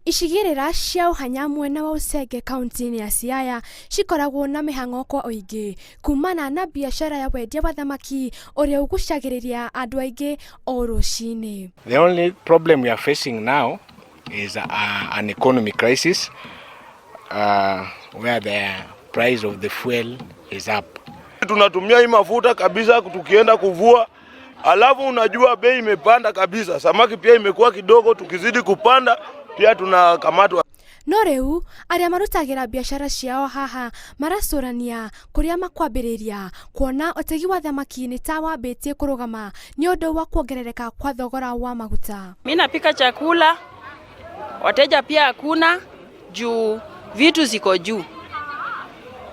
Icigĩrĩra cia Ũhanya mwena wa Ũcenge kauntĩ-inĩ ya Siaya cikoragwo na mĩhang'o kwa ũingĩ kumana na biacara ya wendia wa thamaki ũrĩa ũgucagĩrĩria andũ aingĩ o rũcinĩ. The only problem we are facing now is an economic crisis where the price of the fuel is up. Tunatumia hii mafuta kabisa tukienda kuvua, alafu unajua bei imepanda kabisa, samaki pia imekuwa kidogo, tukizidi kupanda pia tunakamatwa. No rĩu arĩa marutagĩra biacara ciao haha maracũrania kũrĩa makwambĩrĩria kuona ũtegi wa thamaki nĩ ta wambĩtie kũrũgama nĩ ũndũ wa kuongerereka kwa thogora wa maguta. Mi napika chakula, wateja pia hakuna juu vitu ziko juu.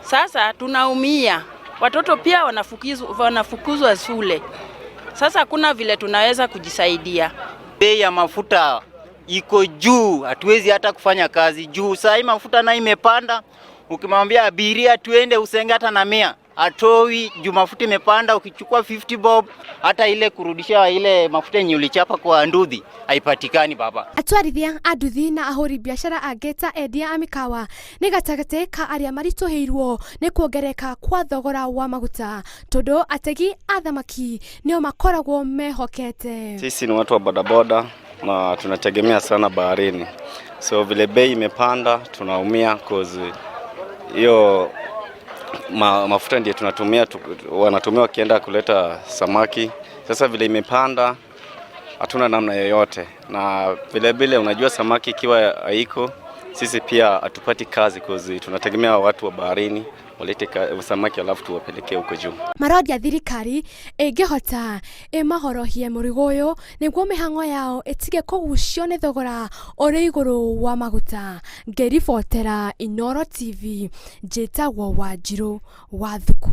Sasa tunaumia, watoto pia wanafukuzwa shule. Sasa hakuna vile tunaweza kujisaidia. Bei ya mafuta iko juu, hatuwezi hata kufanya kazi juu saa hii mafuta na imepanda. Ukimwambia abiria tuende Usenge hata na 100 atoi juu mafuta imepanda. Ukichukua 50 bob hata ile kurudisha ile mafuta yenye ulichapa kwa nduthi haipatikani baba. Atwarithia a nduthi na ahũri biacara angĩ ta endia a mĩkawa nĩ gatagatĩ ka arĩa maritũhĩirwo nĩ kuongerereka kwa thogora wa maguta tondũ ategi a thamaki nĩo makoragwo mehokete. Sisi ni watu wa bodaboda na tunategemea sana baharini, so vile bei imepanda tunaumia cause hiyo mafuta ndiyo tunatumia wanatumia wakienda kuleta samaki. Sasa vile imepanda hatuna namna yoyote, na vile vile unajua samaki ikiwa haiko sisi pia hatupati kazi cause tunategemea watu wa baharini walete samaki alafu tuwapelekee huko juu. Maroria thirikari ĩngĩhota ĩmahorohie mũrigo ũyũ nĩguo mĩhang'o yao ĩtige kũgucio nĩ thogora ũrĩ igũrũ wa maguta. Ngĩribotera Inooro TV, njĩtagwo Wanjirũ wa Thuku.